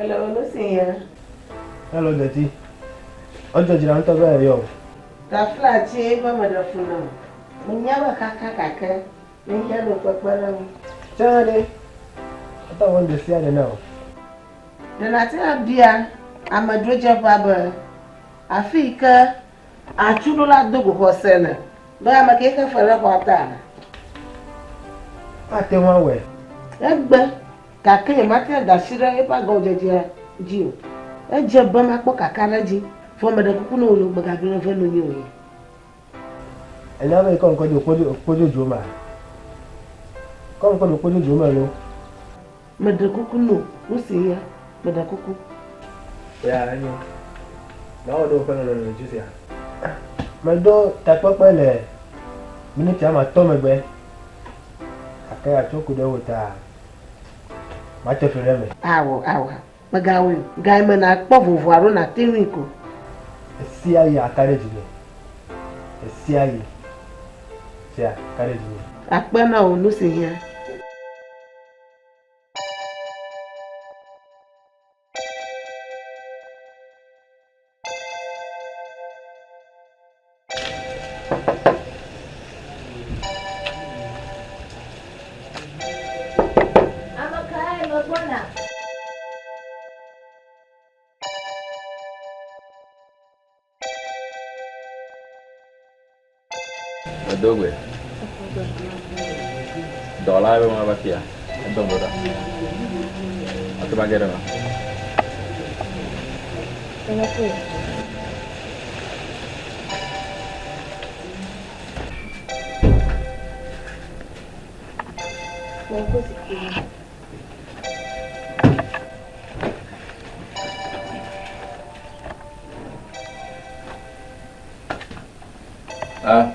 Hello, nu si hiã. Hello, Dzeti. Edzɔ dzi na ŋutɔ be èyɔ o. Taflatse be meɖe fu na wò. Menya be kaka gake mehiã ɖo kpekpeɖeŋu. Tsã ɖe, ate ŋu awɔ nu ɖe sia ɖe na wò. Ɖe nàte ŋu abia amedzrodzeƒea be afi yi ke atsuɖola do go xɔse le be ame kae xe fe ɖe xɔa taa? Ate ŋu awɔe. Egbe, gake nyemate ŋu ada asi ɖe eƒe agɔdzedzea dzi o. Edze be makpɔ kakaɖedzi, vɔ meɖe kuku na wò lo, mègagblɔe ve nunye o ye. Ènya be yekɔ ŋkɔ dzo kpo dzodzo mea? Kɔ ŋkɔ dzo kpo dzodzo me lo. Meɖe kuku no, nu si hiã, meɖe kuku. Ya enyo. Mawɔ ɖe woƒe lɔlɔ̃nu dzi sia. Meɖo takpekpe le miniti ame atɔ̃ megbe. Gake atsɔ ku ɖe wò ta. Mate fli ɖe eme. Awɔ, awɔ. Mègawɔe o. Gayime nàkpɔ vovo alo nàte ŋui ko. Ɣesiaɣi aka ɖe dzinye. Ɣesiaɣi. Sia, ka ɖe dzinye. Akpe na wò nu si hiã. Ame kae megbɔna? Medo gbe. Dɔla be ma va fia. Edɔ ŋgɔ ɖa. Ate ma ge ɖe ma. A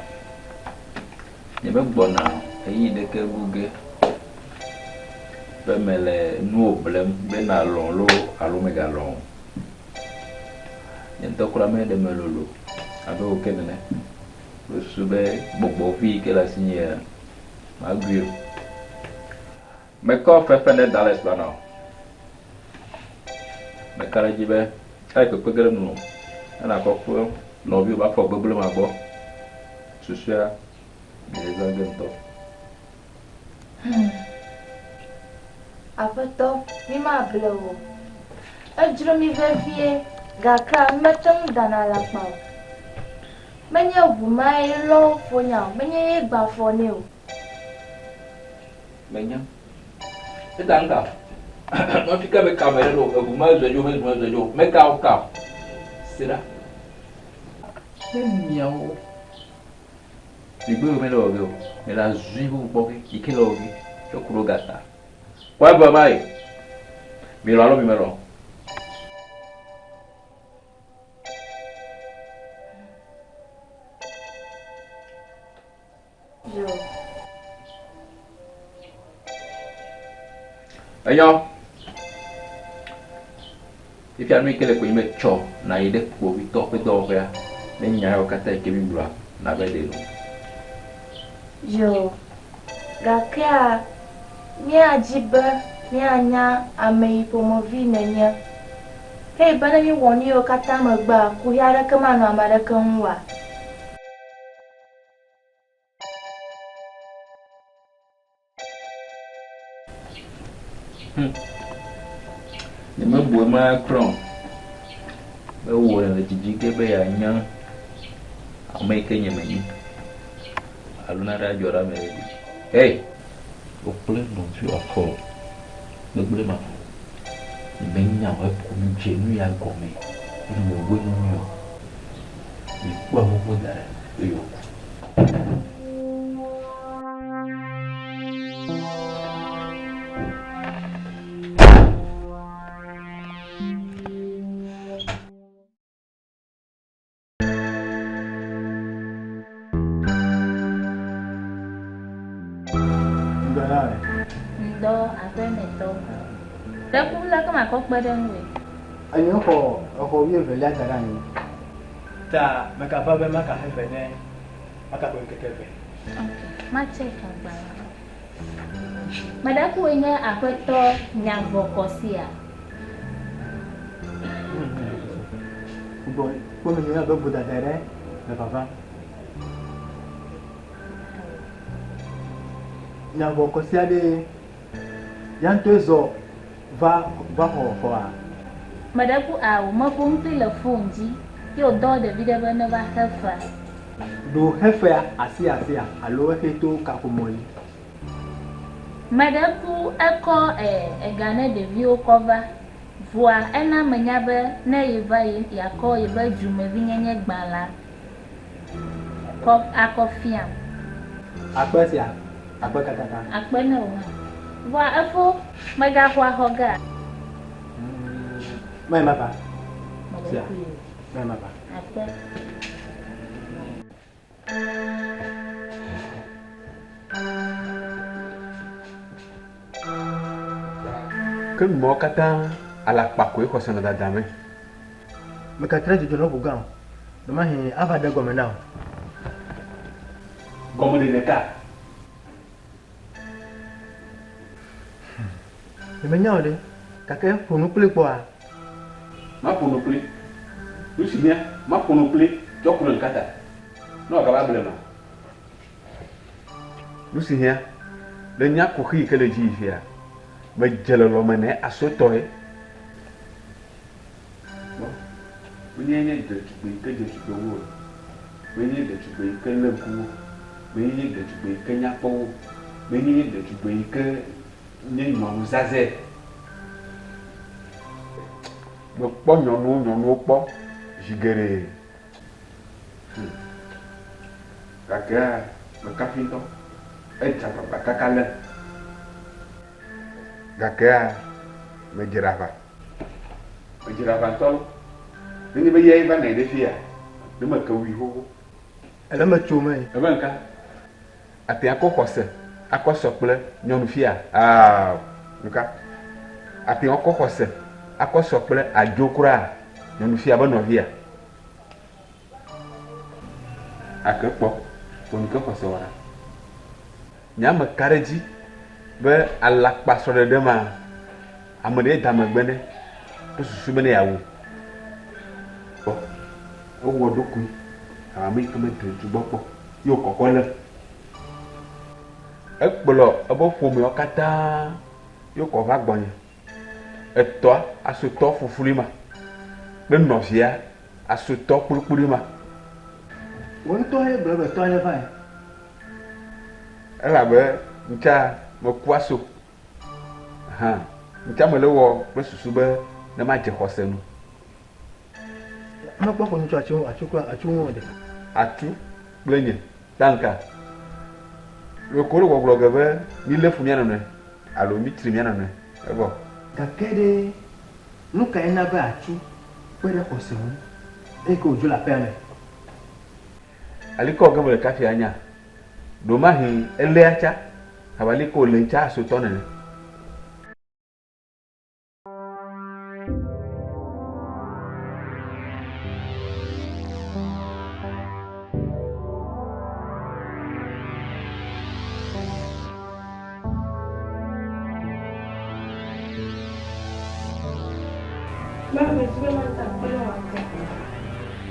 Nyemegbɔna ɣeyiɣi ɖeke gu ge be mele nuwò blem be nàlɔ̃ loo alo mègalɔ̃ o. Nye ŋutɔ kura menye ɖe melolo abe wò ke nene. Mesusu be gbɔgbɔ vi yi ke le asinyea, magui o. Mekɔ $500 va na wò. Meka ɖe edzi be ele kpekpe ge ɖe nuwò ne nàkɔ kpe nɔviwò be afɔ gbegblẽ ma gbɔ. Susɔea, mele zã ge ŋutɔ. Hum. Aƒetɔ, mímable wò o. Edzro mí vevie, gakea mímete ŋu dana alakpa o. Menye ʋu mae lɔ fonya o, menye ye gbã afɔ nɛ o. Menya. Eta ŋka. Nɔfi ke be kame ɖe ɖo eʋu me zɔe dzo me zɔe zɔe dzo meka wo ka o. Se ɖa. Ne miawo migbe wo mele wɔ ge o. Mele azui bubu kpɔ ge yi ke le wɔ ge tsɔ ku ɖo gata. Kpɔ eve ma yi. Mi lɔ alo mi melɔ. Enyɔ. Fifia nu yi ke le koe nye be tsɔ nàyi ɖe kpovitɔ ƒe dɔwɔƒea ne nya yawo katã yi ke mígblɔa nave ɖe nu. Yo. Gakea míadi be míanya ame yi ƒomevi nènye. Eye be ne míwɔ nu yiwo katã megbea, kuxi aɖeke manɔ ame aɖeke ŋu oa? Hm. Nyemebu ema kura o. Be wò nèle didi ge be yeanya ame yi ke nye menye alo nane adzɔ ɖe ame ɖe dzi. Hey! Wò kple nɔviwò afɔ gbegblẽ ma. Nyemenya o, eku dze nu ya gɔme eye mewɔe nu nyui o. Mikpɔe xoxo da ɖe eye wòku. Ŋdɔ aƒemetɔ. Ɖe kuku la ke makɔ kpe ɖe ŋuwòe. Enye xɔ exɔ wuievelia da ɖe anyi. Ta mekava be makaxe fe ne makaxɔe ŋkeke eve. Ok, macheck agbalẽa. Meɖe kuku nye aƒetɔ Nyavɔkɔsia? Gbɔ kpɔ me nyuie abe vodada ɖe le vavam. Nya vɔ kɔsia ɖe ya ŋutɔe zɔ va va xɔ xɔa. Meɖe ku ao, meƒo nu kpli le fon dzi ye wòdɔ ɖevi ɖe be neva xe fea. Ɖo xe fea asi asia alo exe to kaƒomɔ dzi. Meɖe ku ekɔ e ega ne ɖeviwo kɔ va. Vɔa ena menya be ne yeva ye yeakɔ yebe dumevinyenye gbalẽa kɔ akɔ fiam. Akpe sia akpe kakaka. Akpe ne wò hã. Vɔa efo megaxɔa xɔ gea? Mɛ mava. Meɖe Sia. kui o. Mɛ mava. Akpe. Ke nu mawo katã alakpa koe xɔse nɔ dada me. Mègatre dzudzɔ na ʋu gã o, ɖemahi ava ɖe egɔme na wò. Gɔmeɖeɖe ka? Nyemenya o ɖe, gake ƒo nu kpli kpɔa? Maƒo nu kpli. Nu si hiã, maƒo nu kpli tsɔ ku ɖe ŋkata, ne wòagava blema. Nu si hiã, le nya kuxi yi ke le edzi yi fia, medze lɔlɔ̃me nɛ asotɔe. Kpɔ, menye nye ɖetugbui yi ke dze tugbe wu o, menye nye ɖetugbui yi ke lé ŋku wu o, menye nye ɖetugbui yi ke nya kpɔ wu o, menye nye ɖetugbui yi ke nye nyɔnu zazɛ. Mekpɔ nyɔnuwo nyɔnuwo kpɔ zi geɖe. Hum. Gakea mekafui ŋutɔ. Edze agbagba kaka lém. Gakea medze ɖe aʋa. Medze ɖe aʋa ŋutɔ. Nenye be eyae va nɔ anyi ɖe fiya, ne meke wui xoxo. Ele eme tso mee. Ebe ŋka? Ate akɔ xɔse akɔ sɔ kple nyɔnufia? Ao! Nuka? Ate ŋu akɔ xɔse akɔ sɔ kple adzo kura nyɔnufia be nɔvia? Ake kpɔ, kpɔ nuke xɔse wɔna. Nye me ka ɖe edzi be alakpa srɔ̃ɖeɖe ma, ame ɖee da megbe nɛ kple susu be ne yeawu. Kpɔ, ewɔ ɖokui abe ame yi ke mede ŋutsu gbɔ kpɔ ye wòkɔkɔ lé. Ekplɔ eƒe ƒomeawo katã ye wokɔ va gbɔnye. Etɔa asotɔ fuflui ma kple nɔvia asotɔ kplikpli ma. Wò ŋutɔ ye gblɔ be tɔa nevae. Elabe ŋtsa meku aso hã. Ŋtsa mele wɔ kple susu be ne madze xɔse nu. Mekpɔ ƒo nu tso atsu atsu kple atsu ŋu o ɖe. Atsu kple nye taŋka. Ɖeko wole gbɔgblɔ ge be mílé fu mía nɔnɔe alo mítsri mía nɔnɔe evɔ. Gake ɖe, nu kae na be atsu kpe ɖe xɔse ŋu eye ke wòdzo le aƒea me? Alikɔ ge mele kafi anya. Ɖomahi elea tsa abe alikɔ wòle tsa asotɔ nene.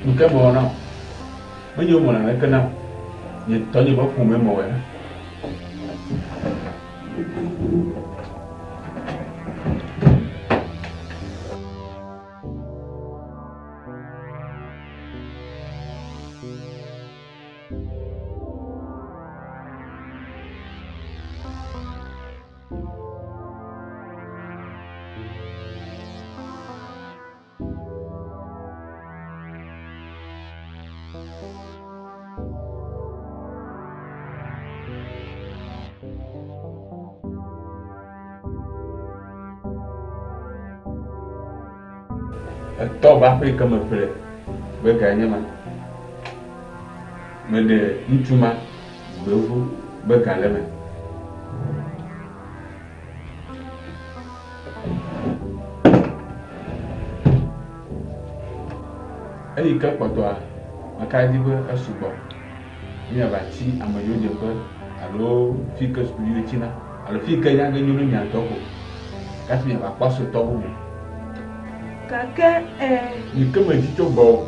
Nuke mewɔ na wò? Menye womewɔ naneke na wò. Nye ŋutɔ nye ƒe ƒomee mewɔe na. Etɔ va aƒe yi ke meƒle be gae nye ma. Meɖe ŋutsu ma gbevu be ga le eme. Eyi ke kpɔtɔa, meka ɖe edzi be esugbɔ. Míava tsi amedzrodzeƒe alo fi yi ke sukuviwo tsina alo fi yi ke nya ge nyo ne mia ŋutɔ ko. Gake miava kpɔ asotɔ bubu. Gake e. Yi ke medzi tso gbɔwò.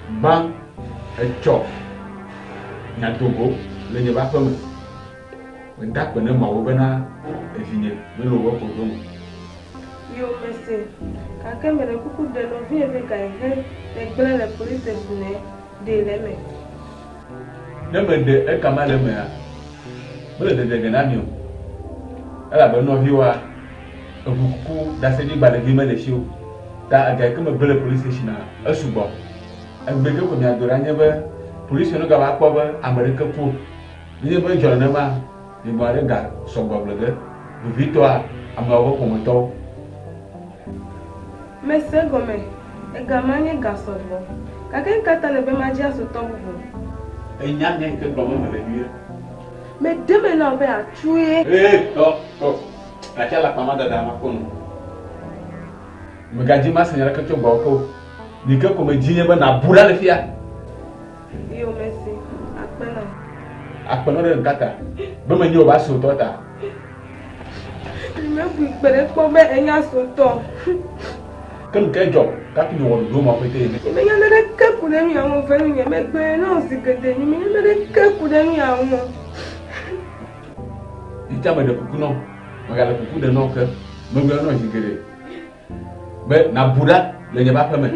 Gbã, etsɔ miado go le nye ƒe aƒe me. Meda akpe ne Mawu bena evinye mele wò ƒe ƒodo me o. Yo mese, gake meɖe kuku ɖe nɔvinye ƒe ga yi he nègblẽ le police station ne ɖee le eme. Ne meɖe ekama le emea, mele ɖeɖe ge na mi o, elabe nɔviwoa, eʋukuku ɖaseɖigbalẽvi mele esi o, ta ega yi ke megblẽ le police station-a, esugbɔ. Egbe ke ko miado ɖa nye be polisiwo negava kpɔ be ame ɖeke ku o. Nenye be edzɔ nenema, migbɔna ɖe ga sɔgbɔ gblẽ ge, vevitɔa ameawo ƒe ƒometɔwo. Mese egɔme, ega ma nye ga sɔgbɔ. Gake nu ka ta nèbe madzi asotɔ bubu? Ènya nya yi ke gblɔm mele nyuie. Meɖe eme na wò be àtsoe. Ee, tɔ, tɔ. Gake alakpa ma dada makpɔ nu. Mègadzi mase nya aɖeke tso gbɔwò ke o. Nu ke ko medi nye be nàbu ɖa le fia. Yo mesi, akpe nam. Akpe nɔ ɖe ŋka ta? Be menye wò be asotɔ ta. Nyemebui gbeɖe kpɔ be ènye asotɔ o. Ke nu kae dzɔ kafi nèwɔ ɖoɖo mawo pɛtɛ ene? Nyemenya naneke ku ɖe nu ya ŋu o, ve nunye. Megblɔe na wò zi geɖe, nyemenya naneke ku ɖe nu ya ŋu o. Nye tsã meɖe kuku na wò, megale kuku ɖem na wò ke. Megblɔe na wò zi geɖe be nàbu ɖa le nye ƒe aƒe me.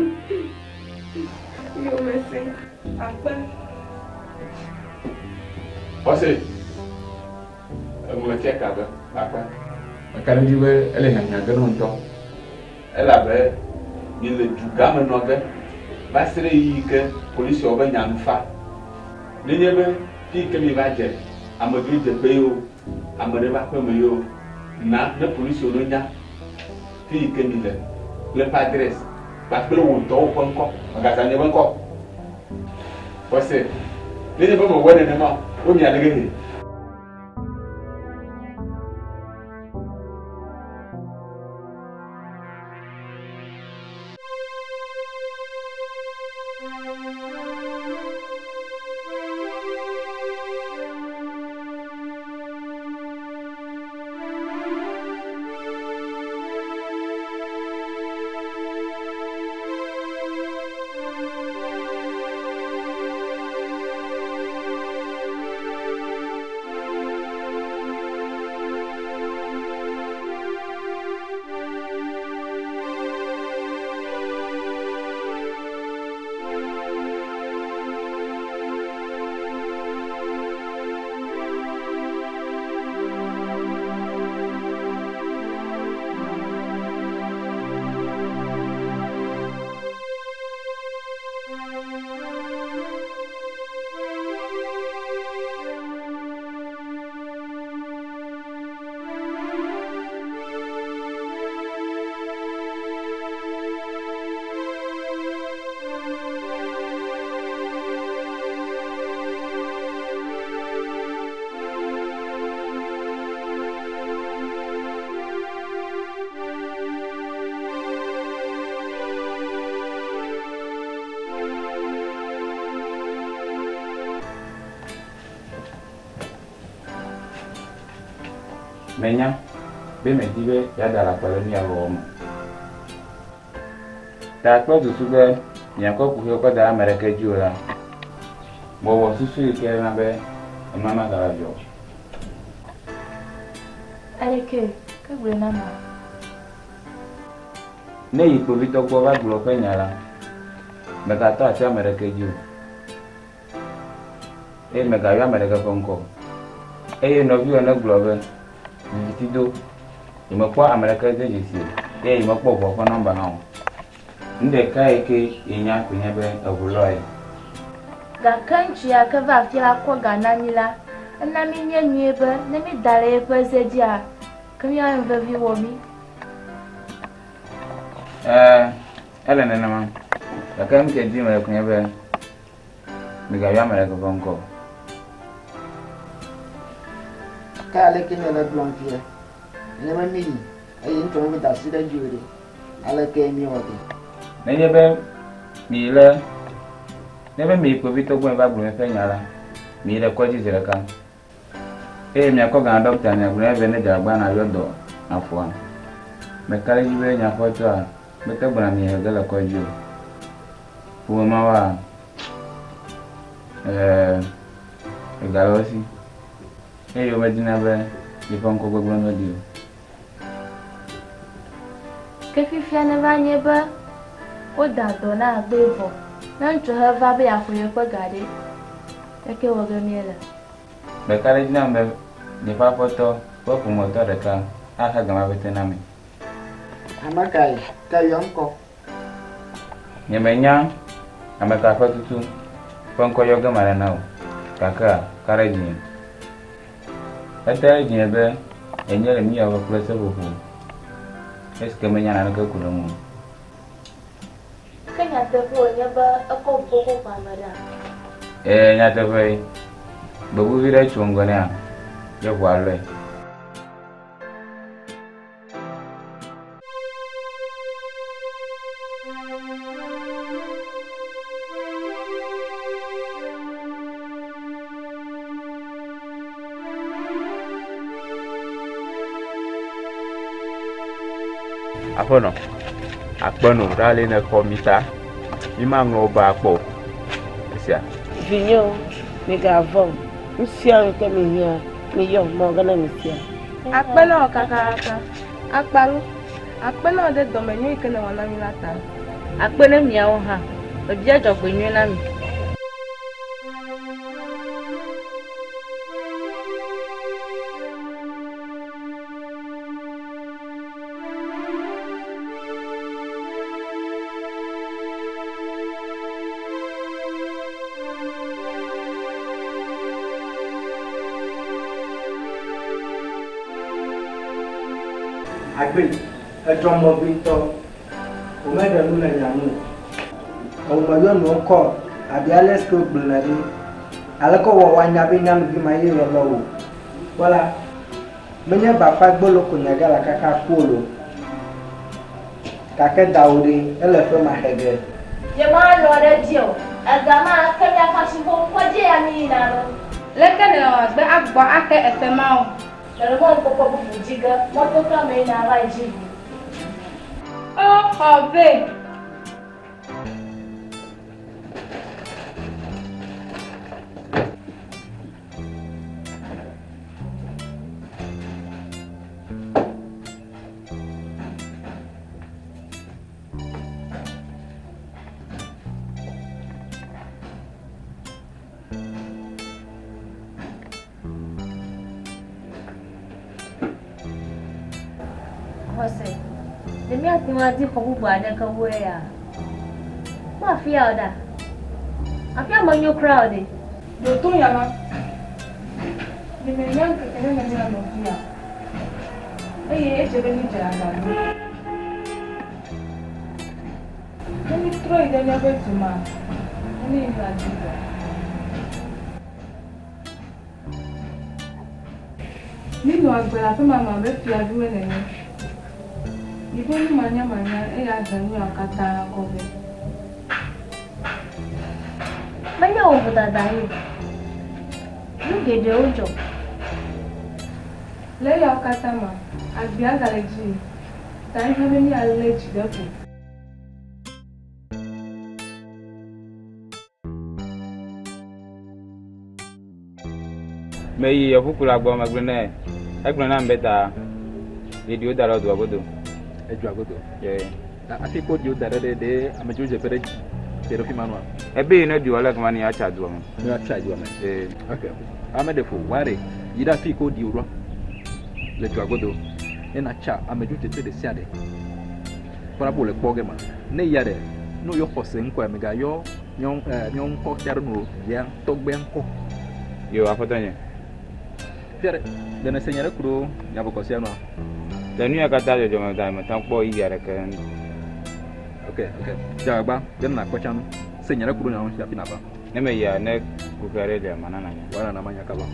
Yo mesi, akpe. Ɔse. Eŋlɔ tsɛka be, Akpe. Meka ɖe edzi be ele hiahiã ge na wò ŋutɔ, elabe miele dugã me nɔ ge va se ɖe ɣeyiɣi ke polisiawo be nya nu fa. Nenye be fi yi ke mieva dze amedzrodzeƒe ye o, ame ɖe ƒe aƒeme ye o, na ne polisiwo nonya fi yi ke mile kple eƒe adrɛs kpakple wò ŋutɔ wò ƒe ŋkɔ. Mègazã nye ƒe ŋkɔ o. Xɔse, nenye be mewɔe nenema o, womia ɖe ge hɛ. Menya be mèdi be yeada alakpa le nu ya wɔwɔ me o. Ta kple susu be miakɔ kuxiwo kɔ da ɖe ame ɖeke dzi o la, mewɔ susu yi ke na be ema magava dzɔ o. Aleke? Ke gblɔe nam ma. Ne èyi kpovitɔ gbɔ va gblɔ woƒe nya la, mègatɔ asi ame ɖeke dzi o, eye mègayɔ ame ɖeke ƒe ŋkɔ o. Eye nɔviwò negblɔ be, Viviti do, yemekpɔ ame ɖeke de dzesi o, eye yemekpɔ ʋua ƒe nɔmba hã o. Nu ɖekae ke yenya koe nye be eʋu lɔe. Gake ŋutsu ya ke va afia la kɔ ga na mí la, ena míenyae nyuie be ne míeda le yeƒe ze dzia, ke míawɔ nu vevi wɔ mí. Ɛ̃, ele nenema. Gake nu ke dim mele koe nye be migayɔ ame ɖeke ƒe ŋkɔ o. Ke aleke miele egblɔm fia? Nenye be míyi eye ŋutsua meda asi ɖe edzi o ɖe, aleke míewɔ ge? Nenye be miyi ɖe, nenye be miyi kpovitɔ gbɔ miva gblɔ miaƒe nya la, miyi ɖe kɔdzi zi ɖeka. Eye miakɔ ga na ɖɔkta miagblɔ nɛ be nedze agbagba nayɔ dɔ afɔa. Meka ɖe edzi be nye aƒetɔa mete gbɔna mi he ge le kɔdzi o. Ƒome mawoa? Ɛɛ, ega le wo si eye womedina be yeƒe ŋkɔ gbegblẽ neɖi o. Ke fifia neva nye be woda dɔ na agbee vɔ, ne ŋutsu heva be yeaxɔ yeƒe ga ɖe, leke wɔ ge míele? Meka ɖe edzi nam be miaƒe aƒetɔ ƒe ƒometɔ ɖeka axe ga ma pɛtɛ na mi. Ame kae? Ke yɔ ŋkɔ. Nyemenya ame ka ƒe tutu ƒe ŋkɔ yɔ ge male na wò, gakea, ka ɖe dzinye. Ete ɖe dzinye be yenye le míwɔƒe kple seƒoƒo, esi ke menya naneke ku ɖe eŋu o. Ke nyateƒe wònye be ekɔ ʋu xoxo ƒo ame ɖea? Ɛ̃, nyateƒee. Gbevuvi ɖe tso ŋgɔ nɛa, ye ʋua lɔe. Aƒenɔ, akpe nɔ ɖe ale nèxɔ mí ta. Mí maŋlɔ wò be akpɔ o. Esia. Vinyewo, migavɔ̃ o. Nu sia nu ke mihiã, miyɔ mɔ ge ne mi sia. Akpe na wò kakaka. Akpalu, akpe na wò ɖe dɔmenyo yi ke nèwɔ na mí la ta. Akpe ne miawo hã. Mebia dzɔgbenyui na mi. Agbe, edzɔ mɔ vi ŋutɔ. Womeɖe nu le nya ŋu o. Ewò meyɔ nuwo kɔ abe ale si wogblɔnɛ ɖi. Aleke wɔ woanya be nyanuvi ma ye lɔlɔ wò? Kpɔ la, menye bafa gbolo ko nègale kaka ku o loo. Gake dawò ɖe, ele ƒe ma xe ge. Nyemalɔ̃ ɖe edzi o. Ega ma ke miaƒe asixɔxɔ dzie ya míyina ɖo. Leke nèwɔ agbe agbɔ axe efe ma o? Mele mɔnukpɔkpɔ bubu di ge. Mɔtoto ame yina va yi dzi ʋu. O xɔ vɛ. Xɔse, ɖe míate ŋu adi xɔ bubu aɖeke wu eya? Kpɔ afia o ɖa. Afia menyo kura o ɖe. Ɖo to nya la. Nyemenya ŋkeke nene míanɔ fia o, eye edze be mídze aglã ɖo. Ne mítrɔ yi ɖe míaƒe du mea, nenye míadi dɔ. Minɔ agbe le aƒe ma me abe fiaviwo nene. Miƒe numanyamanya eya he nuyawo katã kɔ vɛ. Menye wò vodada ye o. Nu geɖewo dzɔ. Le eyawo katã mea, agbea gale dzi yim, ta ehiã be míalé dzi ɖe ƒo. Meyi eʋukula gbɔ megblɔ nɛ, egblɔ nam be ta yeɖi wo da ɖe dua godo. Edua godo. Ye. Na afi ko ɖi wo da ɖe ɖe ɖe amedzrodzeƒe ɖe te ɖe fi ma nua. Ebe yi ne ɖi wo le gama ne yeatsa dua me. Ne yeatsa dua me. Ye. Ok. Ame ɖe ƒo wa ɖe yi ɖe afi ko ɖi wo ɖoa le dua godo. Ne natsa amedzrodzeƒe ɖe sia ɖe. Kpɔɖa be wòle kpɔ ge ma. Ne ya ɖe, ne woyɔ xɔse ŋkɔa, mègayɔ míawo eh, míawo ŋkɔ sia ɖe nu o, via tɔgbea ŋkɔ. Yo, aƒetɔ nye. Fia ɖe, ɖe nèse nya ɖe ku ɖo nya bɔkɔ sia nua? Le nu ya katã dzɔdzɔ me ta mete ŋu kpɔ ɣeyiɣi aɖeke. Ok, ok. Dze agbagba be nàkpɔ tsã nu. Se nya ɖe ku ɖo nya ŋu hafi nàva. Ne meyia, ne kuxi aɖe lia, mana nànya. Wòa nàna manya kaba.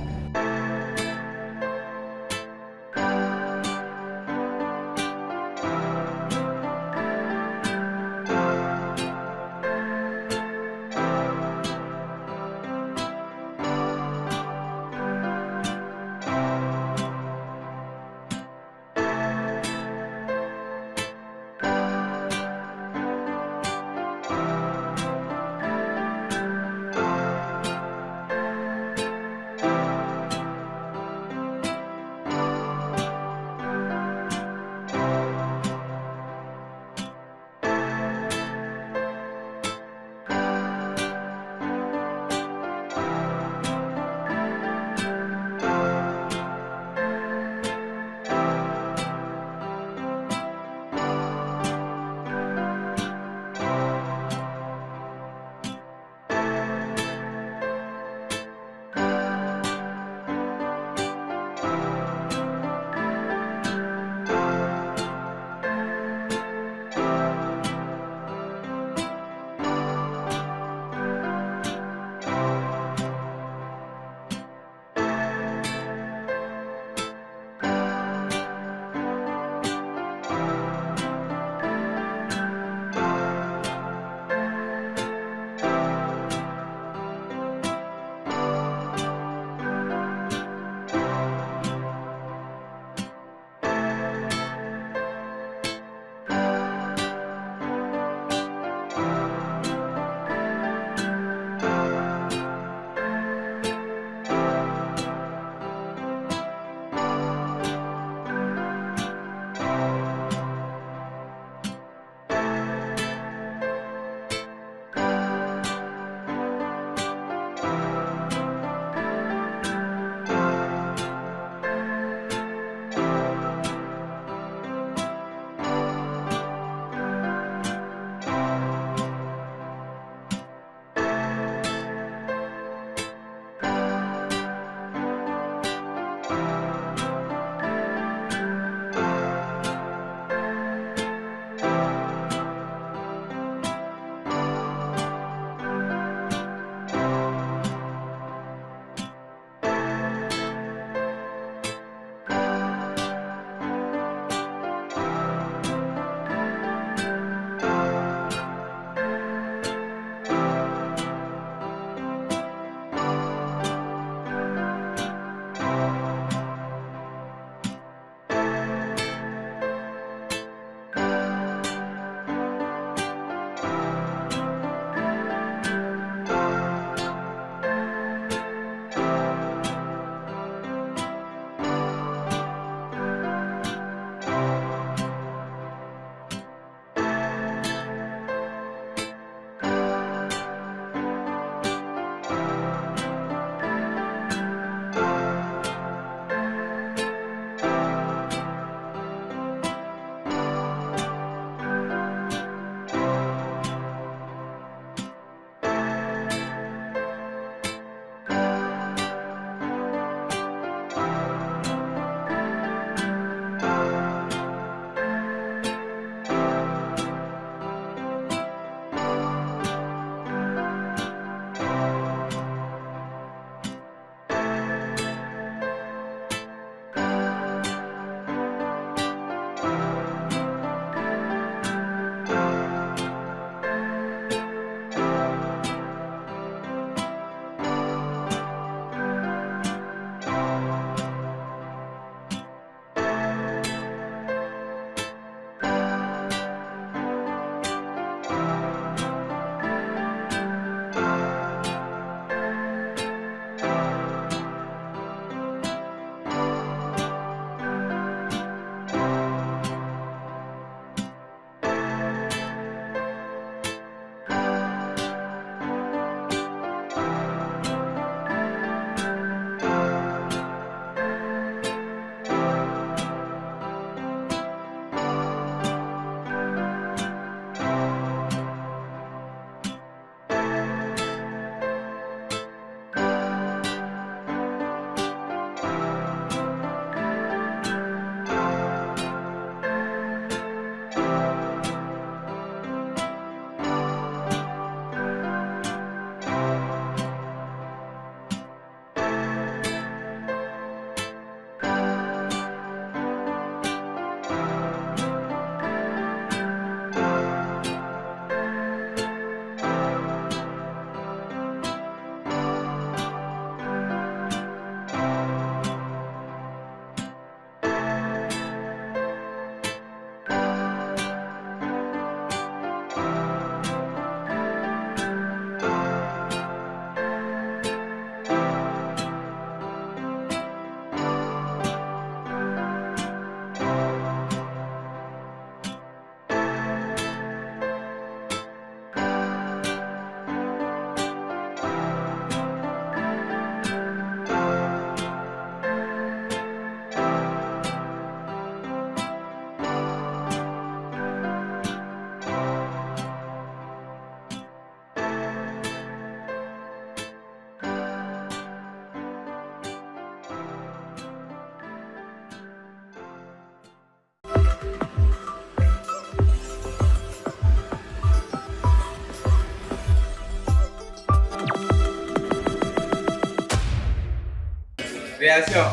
Réaction.